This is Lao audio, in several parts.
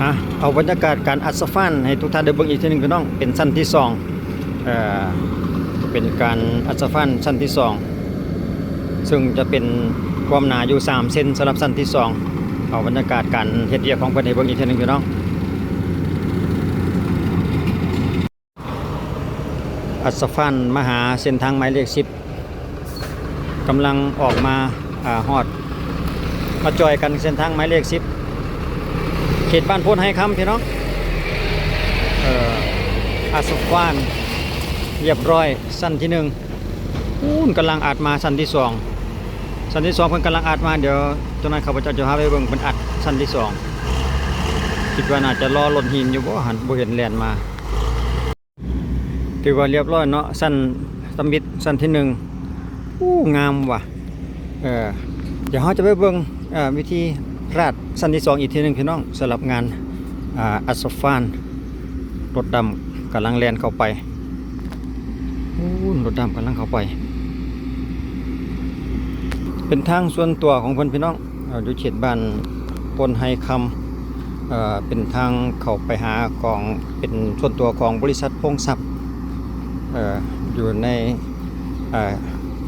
ອ່ະ ເອົາບັນຍາກາດການອັດສະຟານໃຫ້ທຸກທ່ານໄດ້ເບິ່ງອີກເທື່ອໜຶ່ງ ພີ່ນ້ອງ. ເປັນຊັ້ນທີສອງ ເອີ ເປັນການອັດສະຟານຊັ້ນທີສອງ ເຊິ່ງຈະເປັນຄວາມໜາຢູ່ສາມເຊັນ ສຳລັບຊັ້ນທີສອງ. ເອົາບັນຍາກາດການເຮັດວຽກຂອງເພິ່ນໃຫ້ເບິ່ງອີກເທື່ອໜຶ່ງ ພີ່ນ້ອງ. ອັດສະຟານມາຫາເສັ້ນທາງໝາຍເລກສິບ ກຳລັງອອກມາ ອາ ຮອດ ມາຈອຍກັນເສັ້ນທາງໝາຍເລກສິບ ເຂດບ້ານໂພນໄຮຄຳ ພີ່ນ້ອງ. ເອີ ອັດສະຟານຮຽບຮ້ອຍ ຊັ້ນທີໜຶ່ງ. ປູ້ນ ກຳລັງອັດມາຊັ້ນທີສອງ. ຊັ້ນທີສອງເພິ່ນກຳລັງອັດມາ. ດຽວຈັ່ງນັ້ນ ຂ້າພະເຈົ້າຈະພາໄປເບິ່ງເພິ່ນອັດຊັ້ນທີສອງ. ຄິດວ່າໜ້າຈະລໍລົດຫີນຢູ່ບໍ່ຫັ້ນ ບໍ່ເຫັນແລ່ນມາ. ຖືວ່າຮຽບຮ້ອຍເນາະ ຊັ້ນທຳອິດ ຊັ້ນທີໜຶ່ງ. ໂອ້ ງາມວ່ະ. ເອີ ດຽວເຮົາຈະໄປເບິ່ງ ເອີ ວິທີລາດຊັ້ນທີສອງອີກເທື່ອໜຶ່ງ ພີ່ນ້ອງ, ສຳລັບງານ ອາ ອັດສະຟານ. ລົດດຳກຳລັງແລ່ນເຂົ້າໄປ. ໂອ້ ລົດດຳກຳລັງເຂົ້າໄປ. ເປັນທາງສ່ວນຕົວຂອງເພິ່ນ ພີ່ນ້ອງ. ເອີ ຢູ່ເຂດບ້ານໂພນໄຮຄຳ ເອີ ເປັນທາງເຂົ້າໄປຫາຂອງ ເປັນສ່ວນຕົວຂອງບໍລິສັດພົງຊັບ ເອີ ຢູ່ໃນ ເອີ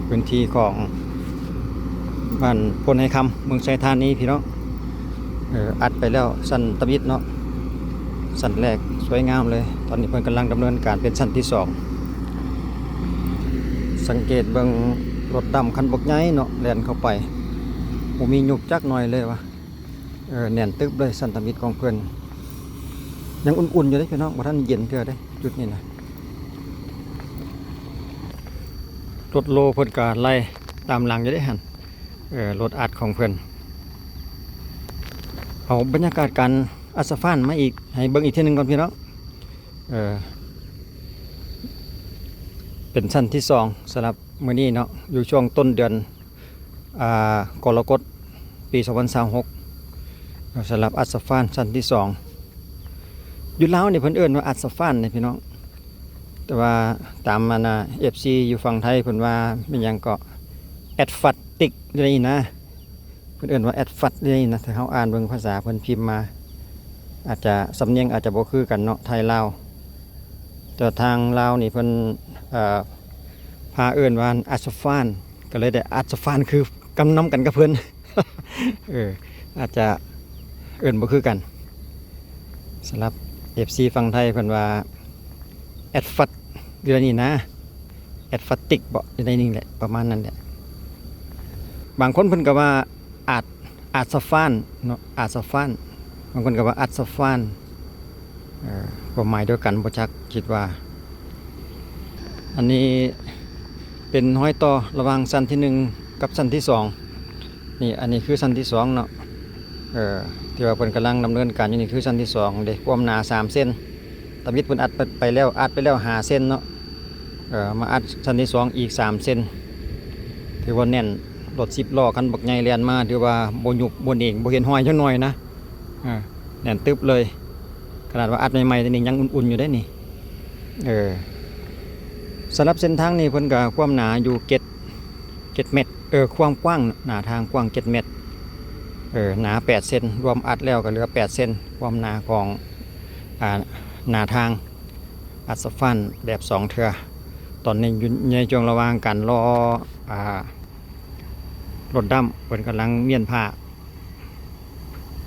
ພື້ນທີ່ຂອງບ້ານໂພນໄຮຄຳ ເມືອງໄຊທານີ ພີ່ນ້ອງ. ເອີ ອັດໄປແລ້ວຊັ້ນທຳອິດເນາະ ຊັ້ນແລກ ສວຍງາມເລີຍ. ຕອນນີ້ເພິ່ນກຳລັງດຳເນີນການເປັນຊັ້ນທີສອງ. ສັງເກດເບິ່ງລົດດຳຄັນບັກໃຫຍ່ເນາະ ແລ່ນເຂົ້າໄປ ບໍ່ມີຍຸບຈັກໜ່ອຍເລີຍວ່າ. ເອີ ແໜ້ນຕຶບເລີຍ ຊັ້ນທຳອິດຂອງເພິ່ນ. ຍັງອຸ່ນໆຢູ່ເດ້ພີ່ນ້ອງ ບໍ່ທັນເຢັນເທື່ອເດ້ ຈຸດນີ້ນະ. ລົດໂລເພິ່ນກະໄລ່ຕາມຫຼັງຢູ່ເດ້ຫັ້ນ ເອີ ລົດອັດຂອງເພິ່ນ. ເອົາບັນຍາກາດການອັດສະຟານມາອີກ ໃຫ້ເບິ່ງອີກເທື່ອໜຶ່ງກ່ອນ ພີ່ນ້ອງ. ເອີ ເປັນຊັ້ນທີສອງ ສຳລັບມື້ນີ້ເນາະ ຢູ່ຊ່ວງຕົ້ນເດືອນ ອາ ກໍລະກົດ ປີສອງພັນຊາວຫົກ ສຳລັບອັດສະຟານຊັ້ນທີສອງ. ຢູ່ລາວນີ້ເພິ່ນເອີ້ນວ່າອັດສະຟານເດ້ພີ່ນ້ອງ, ແຕ່ວ່າຕາມອັນນ່າ ເອັຟຊີ ຢູ່ຝັ່ງໄທເພິ່ນວ່າແມ່ນຫຍັງເກາະ ແອັດຟາຕິກ ຢູ່ໃນນີ້ນະ. ເພິ່ນເອີ້ນວ່າແອັດຟາດເດນີ້ນະ ຖ້າເຮົາອ່ານເບິ່ງພາສາເພິ່ນພິມມາ ອາດຈະ ສຳນຽງອາດຈະບໍ່ຄືກັນເນາະ ໄທລາວ. ແຕ່ທາງລາວນີ້ເພິ່ນ ເອີ ພາເອີ້ນວ່າອັດສະຟານ ກໍເລີຍໄດ້ອັດສະຟານຄືກັນນຳກັນກັບເພິ່ນ. ເອີ ອາດຈະເອີ້ນບໍ່ຄືກັນ. ສຳລັບເອັຟຊີຝັ່ງໄທເພິ່ນວ່າແອັດຟາດຢູ່ໃນນີ້ນະ. ແອັດຟາຕິກເບາະ ຢູ່ໃນນີ້ແຫຼະ ປະມານນັ້ນແຫຼະ. ບາງຄົນເພິ່ນກໍວ່າອາດ ອາດສະຟານເນາະ ອາດສະຟານ, ບາງຄົນກໍວ່າອັດສະຟານ ເອີ ຄວາມໝາຍດຽວກັນບໍ່ຈັກ ຄິດວ່າ. ອັນນີ້ເປັນຮອຍຕໍ່ລະຫວ່າງຊັ້ນທີໜຶ່ງກັບຊັ້ນທີສອງ. ນີ້ ອັນນີ້ຄືຊັ້ນທີສອງເນາະ ເອີ ທີ່ວ່າເພິ່ນກຳລັງດຳເນີນການຢູ່ນີ້ຄືຊັ້ນທີສອງເດ້ ຄວາມໜາສາມເຊັນ. ທຳອິດເພິ່ນອັດໄປ ໄປແລ້ວ ອັດໄປແລ້ວຫ້າເຊັນເນາະ ເອີ ມາອັດຊັ້ນທີສອງອີກສາມເຊັນ. ຖືວ່າແໜ້ນ, ລົດສິບລໍ້ຄັນບັກໃຫຍ່ແລ່ນມາ ຖືວ່າບໍ່ຍຸບບໍ່ເໜັງ ບໍ່ເຫັນຮອຍຈັກໜ່ອຍນະ. ເອີ ແໜ້ນຕຶບເລີຍ. ຂະໜາດວ່າອັດໃໝ່ໆ ແຕ່ນີ້ຍັງອຸ່ນໆຢູ່ເດ້ນີ້. ເອີ ສຳລັບເສັ້ນທາງນີ້ເພິ່ນກະຄວາມໜາຢູ່ເຈັດ ເຈັດແມັດ ເອີ ຄວາມກວ້າງ ໜ້າທາງກວ້າງເຈັດແມັດ ເອີ ໜາແປດເຊັນ ລວມອັດແລ້ວກໍເຫຼືອແປດເຊັນ ຄວາມໜາຂອງ ອາ ໜ້າທາງ ອັດສະຟານແບບສອງເທື່ອ. ຕອນນີ້ຢູ່ໃນຊ່ວງລະຫວ່າງການລໍ ອາ ລົດດຳ ເພິ່ນກຳລັງມ້ຽນຜ້າ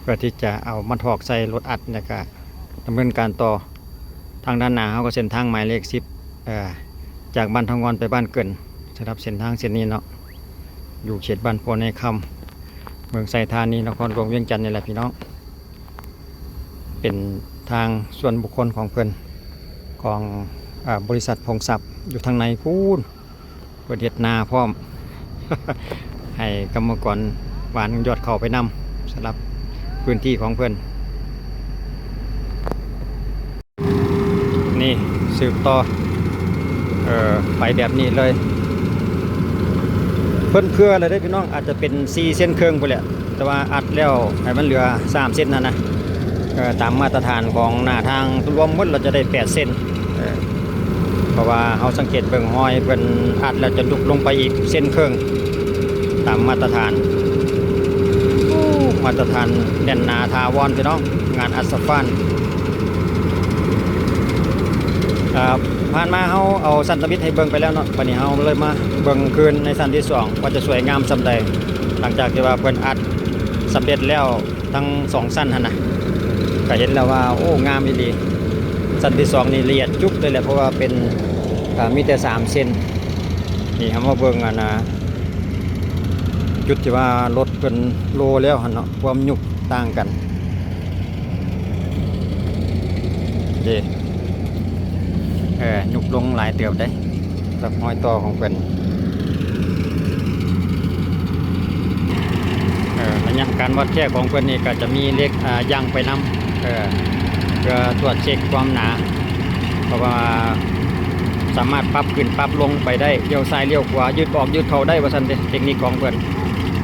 ເພື່ອທີ່ຈະເອົາມາຖອກໃສ່ລົດອັດ ແລ້ວກະດຳເນີນການຕໍ່. ທາງດ້ານໜ້າເຮົາກໍເສັ້ນທາງໝາຍເລກສິບ ເອີ ຈາກບ້ານເທົາງ່ອນໄປບ້ານເກີນ. ສຳລັບເສັ້ນທາງເສັ້ນນີ້ເນາະ ຢູ່ເຂດບ້ານໂພນໄຮຄຳ ເມືອງໄຊທານີ ນະຄອນຫຼວງວຽງຈັນນີ້ແຫຼະພີ່ນ້ອງ. ເປັນທາງສ່ວນບຸກຄົນຂອງເພິ່ນ ຂອງ ອາ ບໍລິສັດພົງຊັບ ຢູ່ທາງໃນພຸ້ນ. ເພິ່ນເຮັດນາພ້ອມ ໃຫ້ກຳມະກອນຫວ່ານຍອດເຂົ້າໄປນຳ ສຳລັບພື້ນທີ່ຂອງເພິ່ນ. ນີ້ ສືບຕໍ່ ເອີ ໄປແບບນີ້ເລີຍ. ເພິ່ນເຜື່ອແລ້ວເດ້ພີ່ນ້ອງ ອາດຈະເປັນສີ່ເຊັນເຄິ່ງພຸ້ນແຫຼະ ແຕ່ວ່າອັດແລ້ວໃຫ້ມັນເຫຼືອສາມເຊັນຫັ້ນນະ. ເອີ ຕາມມາດຕະຖານຂອງໜ້າທາງລວມໝົດແລ້ວຈະໄດ້ແປດເຊັນ. ເອີ ເພາະວ່າເຮົາສັງເກດເບິ່ງຮອຍເພິ່ນອັດແລ້ວຈະຍຸບລົງໄປອີກເຊັນເຄິ່ງ ຕາມມາດຕະຖານ. ໂອ້ ມາດຕະຖານແໜ້ນໜາຖາວອນ ພີ່ນ້ອງ, ງານອັດສະຟານ. ເອີ ຜ່ານມາເຮົາເອົາຊັ້ນທຳອິດໃຫ້ເບິ່ງໄປແລ້ວເນາະ, ບາດນີ້ເຮົາເລີຍມາເບິ່ງຄືນໃນຊັ້ນທີສອງ ວ່າຈະສວຍງາມສ່ຳໃດ, ຫຼັງຈາກທີ່ວ່າເພິ່ນອັດສຳເລັດແລ້ວທັງສອງຊັ້ນຫັ້ນນະ, ກະເຫັນແລ້ວວ່າ ໂອ້ ງາມອີ່ຫຼີ. ຊັ້ນທີສອງນີ້ລະອຽດຈຸບເລີຍແຫຼະ ເພາະວ່າເປັນ ເອີ ມີແຕ່ສາມເຊັນ. ນີ້ເຮົາມາເບິ່ງ ອັນນ່າ ຈຸດທີ່ວ່າລົດເພິ່ນໂລແລ້ວຫັ້ນເນາະ, ຄວາມຍຸບຕ່າງກັນເດ້. ເອີ ຍຸບລົງຫຼາຍເຕີບເດ້ ກັບຮອຍຕໍ່ຂອງເພິ່ນ. ເອີ ໄລຍະການວັດແທກຂອງເພິ່ນນີ້ກະຈະມີເຫຼັກ ອ່າ ຢັ້ງໄປນຳ ເອີ ເພື່ອກວດເຊັກຄວາມໜາ, ເພາະວ່າສາມາດປັບຂຶ້ນປັບລົງໄປໄດ້, ລ້ຽວຊ້າຍລ້ຽວຂວາ, ຍືດອອກຍືດເຂົ້າໄດ້ວ່າຊັ້ນເດ. ເຕັກນິກຂອງເພິ່ນ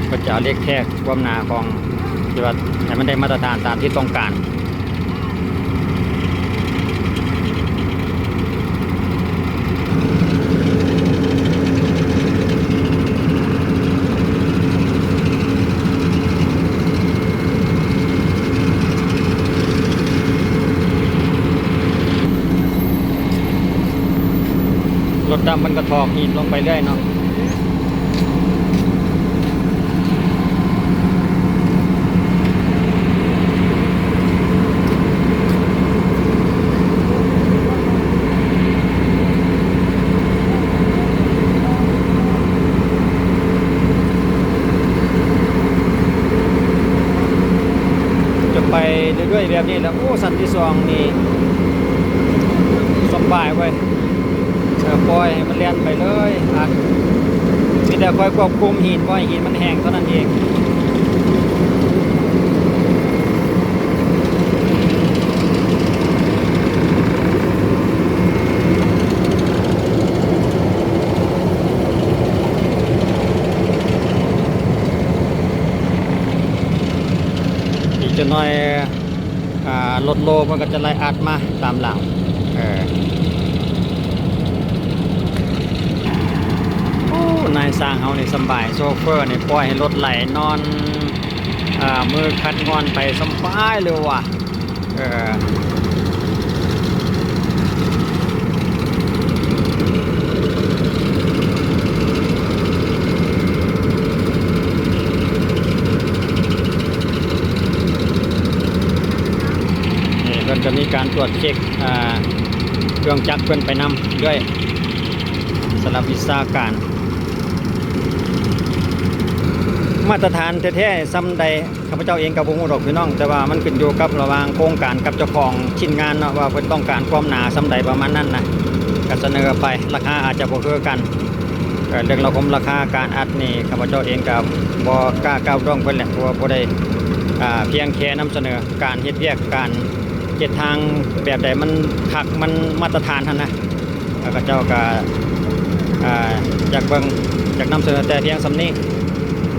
ເພິ່ນຈະເອົາເຫຼັກແທກຄວາມໜາຂອງ ທີ່ວ່າໃຫ້ມັນໄດ້ມາດຕະຖານຕາມທີ່ຕ້ອງການ. ລົດດຳມັນກະຖອກຫີນລົງໄປເລື້ອຍເນາະ. ຈະໄປເລື້ອຍໆແບບນີ້ແຫຼະ. ໂອ້ ຊັ້ນທີສອງນີ້ສະບາຍເວີຍ. ເອີ ປ່ອຍໃຫ້ມັນແລ່ນໄປເລີຍ ອັດ ມີແຕ່ຄອຍຄວບຄຸມຫີນ ບໍ່ໃຫ້ຫີນມັນແຫ້ງເທົ່ານັ້ນເອງ. ອີກຈັກໜ່ອຍ ອ່າ ລົດໂລມັນກໍຈະໄລ່ອັດມາຕາມຫຼັງ. ເອີ ໂອ້ ນາຍຊ່າງເຮົານີ້ສຳບາຍ, ໂຊເຟີນີ້ປ່ອຍໃຫ້ລົດໄຫຼນອນ ອ່າ ມືຂັດງ່ອນໄປສຳບາຍເລີຍວ່າ. ເອີ ນີ້ເພິ່ນກະມີການຕວດເຊັກ ອ່າ ເຄື່ອງຈັກເພິ່ນໄປນຳດ້ວຍ ສຳລັບວິຊາການ. ມາດຕະຖານແທ້ໆສ່ຳໃດ ຂ້າພະເຈົ້າເອງກໍບໍ່ຮູ້ດອກພີ່ນ້ອງ, ແຕ່ວ່າມັນຂຶ້ນຢູ່ກັບລະຫວ່າງໂຄງການກັບເຈົ້າຂອງຊິ້ນງານເນາະ ວ່າເພິ່ນຕ້ອງການຄວາມໜາສ່ຳໃດປະມານນັ້ນນະ, ກໍສະເໜີໄປ ລາຄາອາດຈະບໍ່ຄືກັນ. ເອີ ເລື່ອງລາຄົມລາຄາການອັດນີ້ ຂ້າພະເຈົ້າເອງກໍບໍ່ກ້າກ້າວດ້ວງເພິ່ນແຫຼະ, ເພາະວ່າບໍ່ໄດ້ ອ່າ ພຽງແຄ່ນຳສະເໜີການເຮັດວຽກ ການເຮັດທາງແບບໃດມັນຄັກ ມັນມາດຕະຖານຫັ້ນນະ. ແລ້ວເຂົາເຈົ້າກະ ອ່າ ຢາກເບິ່ງ ຢາກນຳສະເໜີແຕ່ພຽງສ່ຳນີ້,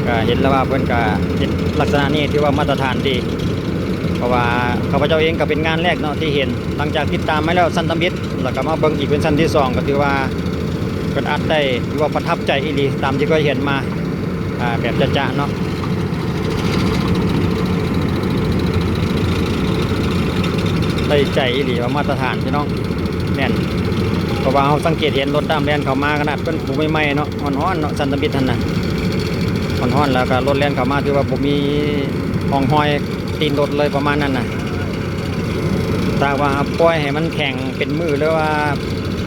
ກະເຫັນແລ້ວວ່າເພິ່ນກະເຮັດລັກສະນະນີ້ຖືວ່າມາດຕະຖານດີ, ເພາະວ່າຂ້າພະເຈົ້າເອງກະເປັນງານແລກເນາະທີ່ເຫັນ, ຫຼັງຈາກຕິດຕາມມາແລ້ວຊັ້ນທຳອິດ ແລ້ວກະມາເບິ່ງອີກເປັນຊັ້ນທີສອງ ກະຖືວ່າເພິ່ນອັດໄດ້ ຖືວ່າປະທັບໃຈອີ່ຫຼີຕາມທີ່ເຄີຍເຫັນມາ. ອ່າ ແບບຈະໆເນາະ ໄດ້ໃຈອີ່ຫຼີວ່າມາດຕະຖານພີ່ນ້ອງ, ແໜ້ນ. ເພາະວ່າເຮົາສັງເກດເຫັນລົດດຳແລ່ນເຂົ້າມາ ຂະໜາດເພິ່ນປູໃໝ່ໆເນາະ ຮ້ອນໆເນາະ ຊັ້ນທຳອິດຫັ້ນນະ ຮ້ອນໆ ແລ້ວກະລົດແລ່ນເຂົ້າມາຖືວ່າບໍ່ມີຮ່ອງຮອຍຕີນລົດເລີຍ ປະມານນັ້ນນະ. ຖ້າວ່າປ່ອຍໃຫ້ມັນແຂງ ເປັນມື້ ຫຼືວ່າ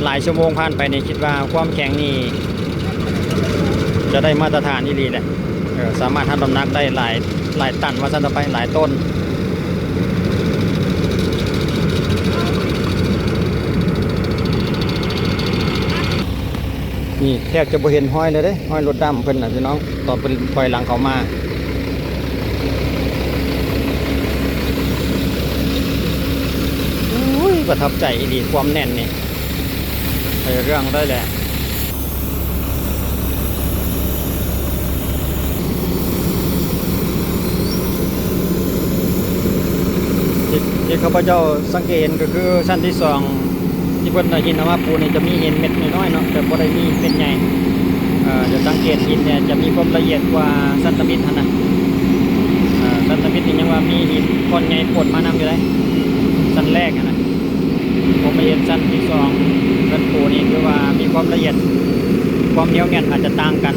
ຫຼາຍຊົ່ວໂມງຜ່ານໄປນີ້ ຄິດວ່າຄວາມແຂງນີ້ຈະໄດ້ມາດຕະຖານອີ່ຫຼີແຫຼະ. ເອີ ສາມາດຮັບນ້ຳໜັກໄດ້ຫຼາຍ ຫຼາຍຕັນວ່າຊັ້ນເຖາະໄປ ຫຼາຍໂຕນ. ນີ້ແທບຈະບໍ່ເຫັນຮອຍເລີຍເດ້ ຮອຍລົດດຳເພິ່ນນະພີ່ນ້ອງ ຕອນເພິ່ນຖອຍຫຼັງເຂົ້າມາ. ໂອ້ຍ ປະທັບໃຈອີ່ຫຼີ ຄວາມແໜ້ນນີ້ ໃສ່ເລື່ອງໄດ້ແຫຼະ. ທີ່ ທີ່ຂ້າພະເຈົ້າສັງເກດເຫັນກໍຄືຊັ້ນທີສອງ ທີ່ເພິ່ນເອົາຫີນເອົາມາປູນີ້ ຈະມີຫີນເມັດນ້ອຍໆເນາະ ຈະບໍ່ໄດ້ມີເມັດໃຫຍ່. ເອີ ຈະສັງເກດຫີນນີ້ຈະມີຄວາມລະອຽດກວ່າຊັ້ນທຳອິດຫັ້ນນະ. ເອີ ຊັ້ນທຳ ຍັງວ່າມີຫີນກ້ອນໃຫຍ່ປົນມານຳຢູ່ເດ້ ຊັ້ນແລກຫັ້ນນະ. ພໍມາເຫັນຊັ້ນທີສອງ ເພິ່ນປູນີ້ ຄືວ່າມີຄວາມລະອຽດ ຄວາມໜຽວແໜ້ນອາດຈະຕ່າງກັນ.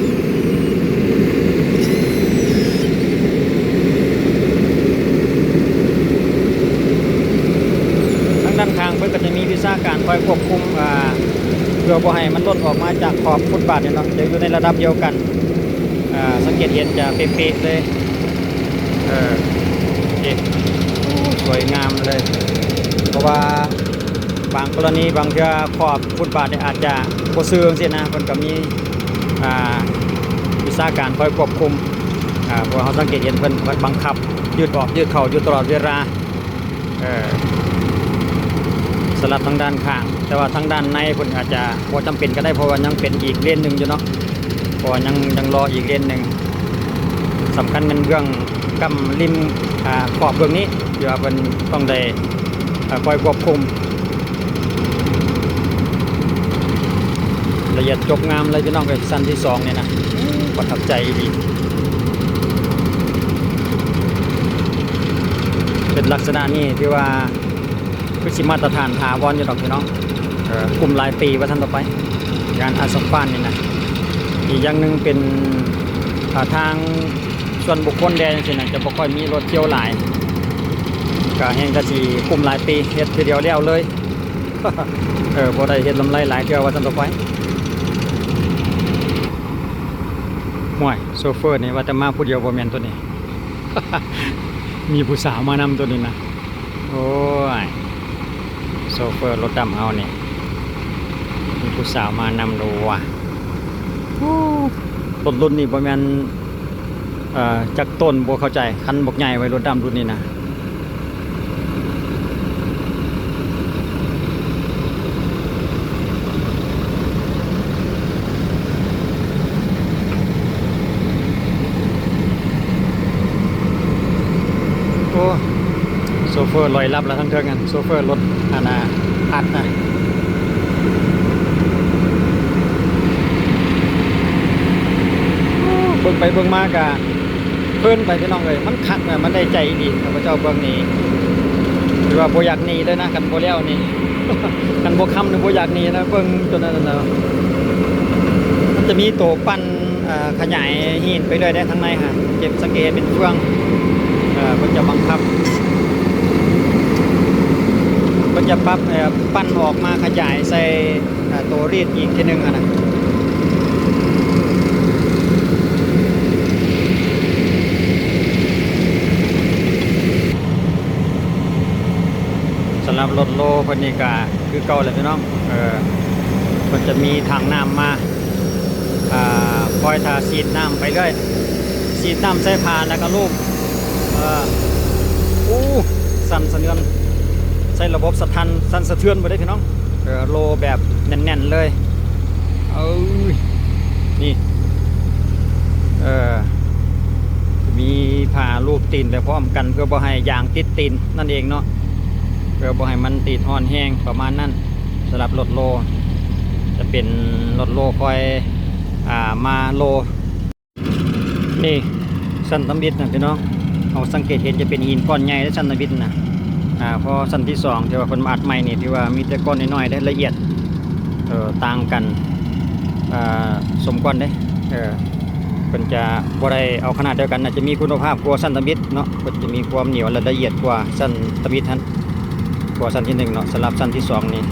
ທາງດ້ານຂ້າງເພິ່ນກໍຈະມີວິຊາການຄອຍຄວບຄຸມ ອ່າ ເພື່ອບໍ່ໃຫ້ມັນຫຼົ່ນອອກມາຈາກຂອບຟຸດບາດນີ້ເນາະ ຈະຢູ່ໃນລະດັບດຽວກັນ. ອ່າ ສັງເກດເຫັນຈະເປະໆເລີຍ. ເອີ ໂອເຄ ໂອ້ ສວຍງາມເລີຍ ເພາະວ່າບາງກໍລະນີ ບາງເທື່ອຂອບຟຸດບາດນີ້ອາດຈະບໍ່ຊື່ຈັ່ງຊີ້ນະ ເພິ່ນກໍມີ ອ່າ ວິຊາການຄອຍຄວບຄຸມ. ອ່າ ເພາະເຮົາສັງເກດເຫັນເພິ່ນບັງຄັບຍືດອອກຍືດເຂົ້າຢູ່ຕະຫຼອດເວລາ. ເອີ ສຳລັບທາງດ້ານຂ້າງ ແຕ່ວ່າທາງດ້ານໃນເພິ່ນອາດຈະບໍ່ຈຳເປັນກໍໄດ້ ເພາະວ່າຍັງເປັນອີກເລນໜຶ່ງຢູ່ເນາະ ເພາະວ່າຍັງ ຍັງລໍອີກເລນໜຶ່ງ. ສຳຄັນແມ່ນເບື້ອງກ້ຳລິມ ອ່າ ຂອບເບື້ອງນີ້ ທີ່ວ່າເພິ່ນຕ້ອງໄດ້ ອ່າ ຄອຍຄວບຄຸມ. ລະອຽດຈົບງາມເລີຍພີ່ນ້ອງເອີຍ ຊັ້ນທີສອງນີ້ນະ ປະທັບໃຈອີ່ຫຼີ. ເປັນລັກສະນະນີ້ຖືວ່າຄືຊິມາດຕະຖານຖາວອນຢູ່ດອກພີ່ນ້ອງ ເອີ ກຸ້ມຫຼາຍປີວ່າຊັ້ນຕໍ່ໄປ ງານອາສະຟານນີ້ນະ. ອີກຢ່າງໜຶ່ງເປັນ ອ່າ ທາງສ່ວນບຸກຄົນແດ່ຈັ່ງຊີ້ນະ ຈະບໍ່ຄ່ອຍມີລົດທ່ຽວຫຼາຍ ກະແຮ່ງກະຊິກຸ້ມຫຼາຍປີ ເຮັດເທື່ອດຽວແລ້ວເລີຍ. ເອີ ບໍ່ໄດ້ເຮັດລຳໄລຫຼາຍເທື່ອວ່າຊັ້ນຕໍ່ໄປ. ຫ້ວຍ ໂຊເຟີນີ້ວ່າແຕ່ມາຜູ້ດຽວບໍ່ແມ່ນໂຕນີ້ ມີຜູ້ສາວມານຳໂຕນີ້ນະ. ໂອ້ຍ ໂຊເຟີລົດດຳເຮົານີ້ ມີຜູ້ສາວມານຳໂດວ່າ. ໂອ້ ລົດລຸ້ນນີ້ບໍ່ແມ່ນ ເອີ ຈັກໂຕນບໍ່ເຂົ້າໃຈ ຄັນບັກໃຫຍ່ໄວ້ ລົດດຳລຸ້ນນີ້ນະ. ໂອ້ ໂຊເຟີລອຍລັບລະທາງເທິງຫັ້ນ ໂຊເຟີລົດອັນນ່າອັດນະ. ໂອ້ ເບິ່ງໄປເບິ່ງມາກະ ເພີນໄປພີ່ນ້ອງເອີຍ ມັນຄັກນະ ມັນໄດ້ໃຈອີ່ຫຼີ. ຂ້າພະເຈົ້າເບິ່ງນີ້ ຖືວ່າບໍ່ຢາກໜີເລີຍນະ ຄັນບໍ່ແລ້ວນີ້ ຄັນບໍ່ຄ່ຳນີ້ບໍ່ຢາກໜີນະ ເບິ່ງຈົນນັ້ນນະ. ມັນຈະມີໂຕປັ່ນ ເອີ ຂະຫຍາຍຫີນໄປເລື້ອຍເດ້ ທາງໃນຫັ້ນ ເກັບ ສັງເກດເຫັນເປັນເຟືອງ ເອີ ເພິ່ນຈະບັງຄັບ ເພິ່ນຈະປັບ ເອີ ປັ່ນອອກມາຂະຫຍາຍໃສ່ ອ່າ ໂຕລີດອີກເທື່ອໜຶ່ງຫັ້ນນະ. ສຳລັບລົດໂລເພິ່ນນີ້ກະຄືເກົ່າແຫຼະພີ່ນ້ອງ ເອີ ເພິ່ນຈະມີຖັງນ້ຳມາ ອ່າ ຄອຍຖ້າສີດນ້ຳໄປເລື້ອຍ ສີດນ້ຳໃສ່ຜ້າແລ້ວກະລູບ ເອີ ໂອ້ ສັ່ນສະເທືອນ ໃຊ້ລະບົບສະຖັນ ສັ່ນສະເທືອນໝົດເດ້ພີ່ນ້ອງ. ເອີ ໂລແບບແໜ້ນໆເລີຍ ເອີ ນີ້ ເອີ ມີຜ້າລູບຕີນໄປພ້ອມກັນ ເພື່ອບໍ່ໃຫ້ຢາງຕິດຕີນນັ້ນເອງເນາະ ເພື່ອບໍ່ໃຫ້ມັນຕີນຮ້ອນແຮງ ປະມານນັ້ນ. ສຳລັບລົດໂລ ຈະເປັນລົດໂລຄອຍ ອ່າ ມາໂລ ນີ້ຊັ້ນທຳອິດນະພີ່ນ້ອງ ເຮົາສັງເກດເຫັນຈະເປັນຫີນກ້ອນໃຫຍ່ເດ້ຊັ້ນທຳອິດນະ. ອ່າ ເພາະຊັ້ນທີສອງທີ່ວ່າເພິ່ນມາອັດໃໝ່ນີ້ ຖືວ່າມີແຕ່ກ້ອນນ້ອຍໆເດ້ ລະອຽດ ເອີ ຕ່າງກັນ ເອີ ສົມຄວນເດ້ ເອີ ເພິ່ນຈະບໍ່ໄດ້ເອົາຂະໜາດດຽວກັນນະ ຈະມີຄຸນນະພາບກວ່າຊັ້ນທຳອິດເນາະ ເພິ່ນຈະມີຄວາມໜຽວ ແລະ ລະອຽດກວ່າຊັ້ນທຳອິດຫັ້ນ. ກວ່າຊັ້ນທີໜຶ່ງເນາະ ສຳລັບຊັ້ນທີສອງນີ້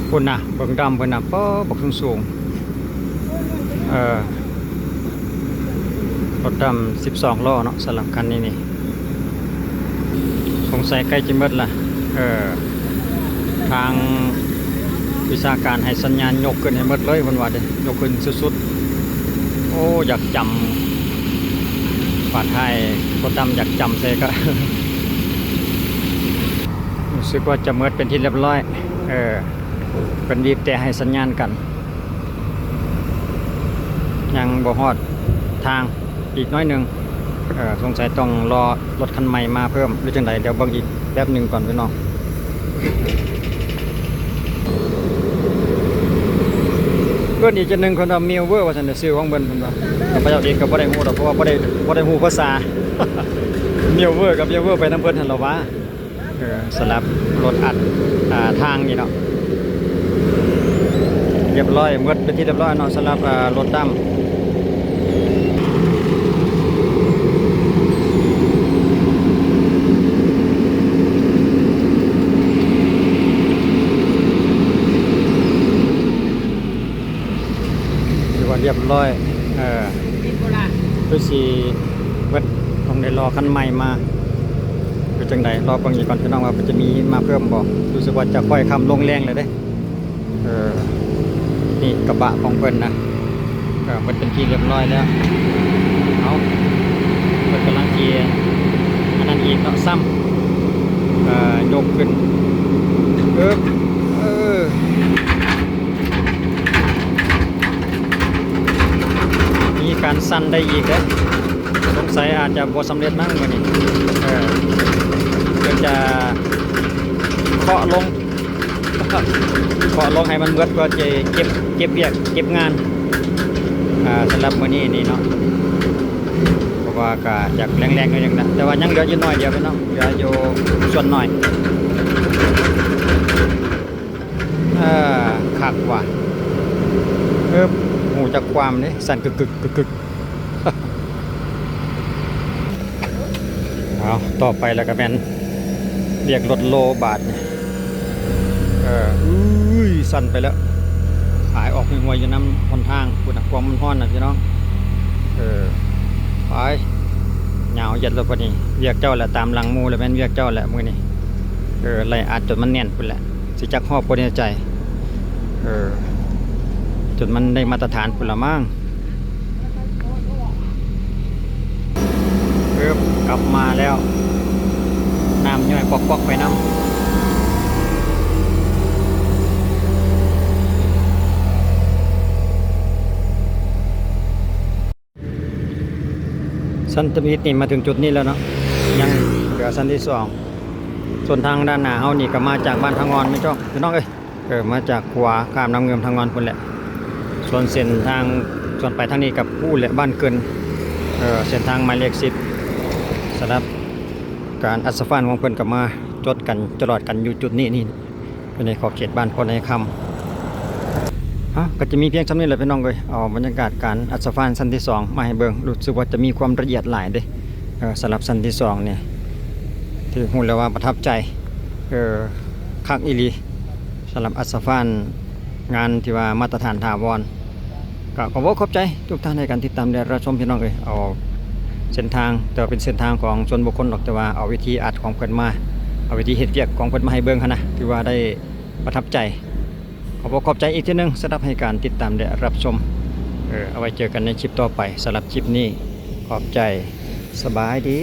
ພຸ້ນນະ ເບິ່ງດຳເພິ່ນນະ ປາ ບັກສູງໆ ເອີ ລົດດຳສິບສອງລໍ້ເນາະ ສຳລັບຄັນນີ້ນີ້ ສົງໄສໃກ້ຈະໝົດລະ ເອີ ທາງວິຊາການໃຫ້ສັນຍານຍົກຂຶ້ນໃຫ້ໝົດເລີຍ ເພິ່ນວ່າເດ້ ຍົກຂຶ້ນສຸດໆ. ໂອ້ ຢາກຈຳ ບາດທ້າຍພໍ່ຕຳຢາກຈຳໃສ່ກະ ຮູ້ສຶກວ່າຈະໝົດເປັນທີ່ລຽບຮ້ອຍ. ເອີ ເພິ່ນບີບແຕ່ໃຫ້ສັນຍານກັນ ຍັງບໍ່ຮອດທາງ ອີກໜ້ອຍໜຶ່ງ ເອີ ສົງໄສຕ້ອງລໍລົດຄັນໃໝ່ມາເພີ່ມ ຫຼືຈັ່ງໃດ ດຽວເບິ່ງອີກແປັບໜຶ່ງກ່ອນພີ່ນ້ອງ. ເພິ່ນອີກເທື່ອໜຶ່ງ ເພິ່ນວ່າ Mill View ວ່າຊັ້ນ ຊື່ຂອງເພິ່ນ ເພິ່ນວ່າ. ຂ້າພະເຈົ້າເອງກໍບໍ່ໄດ້ຮູ້ດອກ ເພາະວ່າບໍ່ໄດ້ ບໍ່ໄດ້ຮູ້ພາສາ Mill View ກັບ Mill View ໄປນຳເພິ່ນຫັ້ນລະຫວາ. ເອີ ສຳລັບລົດອັດ ອ່າ ທາງນີ້ເນາະ ລຽບຮ້ອຍ ໝົດເປັນທີ່ລຽບຮ້ອຍເນາະ ສຳລັບ ອ່າ ລົດດຳ. ຖືວ່າລຽບຮ້ອຍ ເອີ ຄືຊິເບິດ ຕ້ອງໄດ້ລໍຄັນໃໝ່ມາ. ເປັນຈັ່ງໃດ ລໍເບິ່ງອີກກ່ອນ ພີ່ນ້ອງ ວ່າເພິ່ນຈະມີມາເພີ່ມບໍ່. ຮູ້ສຶກວ່າຈະຄ່ອຍຄ່ຳລົງແລງແລ້ວເດ້. ເອີ ນີ້ກະບະຂອງເພິ່ນນະ ເອີ ເບິດເປັນທີ່ລຽບຮ້ອຍແລ້ວ. ເອົາ ເພິ່ນກຳລັງຊິອັນນັ້ນອີກເນາະ ຊ້ຳ ເອີ ຍົກຂຶ້ນ ເອີ ເອີ ມີການສັ່ນໄດ້ອີກເດ້. ສົງໄສອາດຈະບໍ່ສຳເລັດມັ້ງມື້ນີ້ ເອີ ເພິ່ນຈະເຄາະລົງ ເຄາະລົງໃຫ້ມັນເບິດ ເພື່ອຈະເກັບ ເກັບວຽກເກັບງານ ອ່າ ສຳລັບມື້ນີ້ນີ້ເນາະ. ເພາະວ່າກະຢາກແລງໆໜ້ອຍໜຶ່ງນະ ແຕ່ວ່າຍັງເຫຼືອຢູ່ໜ້ອຍດຽວເນາະ ເຫຼືອຢູ່ສ່ວນໜ້ອຍ. ເອີ ຄັກວ່ະ ເອີ ຮູ້ຈັກຄວາມເດ້ ສັ່ນກຶກໆ ກຶກໆ. ເອົາ ຕໍ່ໄປແລ້ວກໍແມ່ນວຽກລົດໂລບາດນີ້ ເອີ ອຸ້ຍ ສັ່ນໄປແລ້ວ ອາຍອອກຫ້ວຍໆຢູ່ນຳຫົນທາງພຸ້ນນະ ຄວາມມັນຮ້ອນນະພີ່ນ້ອງ. ເອີ ໄປ ຍາວເຢັດແລ້ວບັດນີ້ ວຽກເຈົ້າແຫຼະ ຕາມຫຼັງໝູ່ແລ້ວ ແມ່ນວຽກເຈົ້າແຫຼະມື້ນີ້. ເອີ ໄລ່ອັດຈົນມັນແໜ້ນພຸ້ນແຫຼະ ຊິຈັກຮອບບໍ່ແນ່ໃຈ ເອີ ຈົນມັນໄດ້ມາດຕະຖານພຸ້ນລະມັ້ງ. ເອີບ ກັບມາແລ້ວ ນ້ຳຍ້ອຍກອກໆໄປນຳ. ຊັ້ນທຳອິດນີ້ມາເຖິງຈຸດນີ້ແລ້ວເນາະ ຍັງເຫຼືອຊັ້ນທີສອງ. ສ່ວນທາງດ້ານໜ້າເຮົານີ້ກໍມາຈາກບ້ານທາງອອນແມ່ນເຈົ້າ ພີ່ນ້ອງເອີຍ. ເອີ ມາຈາກຂົວຂ້າມນ້ຳງື່ມທາງອອນພຸ້ນແຫຼະ. ສ່ວນເສັ້ນທາງ ສ່ວນໄປທາງນີ້ກໍພຸ້ນແຫຼະ ບ້ານເກີນ ເອີ ເສັ້ນທາງໝາຍເລກສິບ. ສຳລັບການອັດສະຟານຂອງເພິ່ນກໍມາຈົດກັນ ຈະລອດກັນຢູ່ຈຸດນີ້ນີ້ ຢູ່ໃນຂອບເຂດບ້ານໂພນາຍຄຳ. ເອົາ ກໍຈະມີພຽງສ່ຳນີ້ແຫຼະພີ່ນ້ອງເອີຍ ເອົາບັນຍາກາດການອັດສະຟານຊັ້ນທີສອງມາໃຫ້ເບິ່ງ. ຮູ້ສຶກວ່າຈະມີຄວາມລະອຽດຫຼາຍເດ້ ເອີ ສຳລັບຊັ້ນທີສອງນີ້ ຖືຮູ້ແລ້ວວ່າປະທັບໃຈ ເອີ ຄັກອີ່ຫຼີ ສຳລັບອັດສະຟານງານທີ່ວ່າມາດຕະຖານຖາວອນ. ກໍຂໍບອກຂອບໃຈທຸກທ່ານໃນການຕິດຕາມ ແລະ ຮັບຊົມ ພີ່ນ້ອງເອີຍ. ເອົາເສັ້ນທາງ ແຕ່ວ່າເປັນເສັ້ນທາງຂອງສ່ວນບຸກຄົນດອກ ແຕ່ວ່າເອົາວິທີອັດຂອງເພິ່ນມາ ເອົາວິທີເຮັດວຽກຂອງເພິ່ນມາໃຫ້ເບິ່ງຫັ້ນນະ ຖືວ່າໄດ້ປະທັບໃຈ. ຂໍບອກຂອບໃຈອີກເທື່ອໜຶ່ງສຳລັບໃຫ້ການຕິດຕາມ ແລະ ຮັບຊົມ. ເອີ ເອົາໄວ້ເຈີກັນໃນຄລິບຕໍ່ໄປ. ສຳລັບຄລິບນີ້ ຂອບໃຈ. ສະບາຍດີ.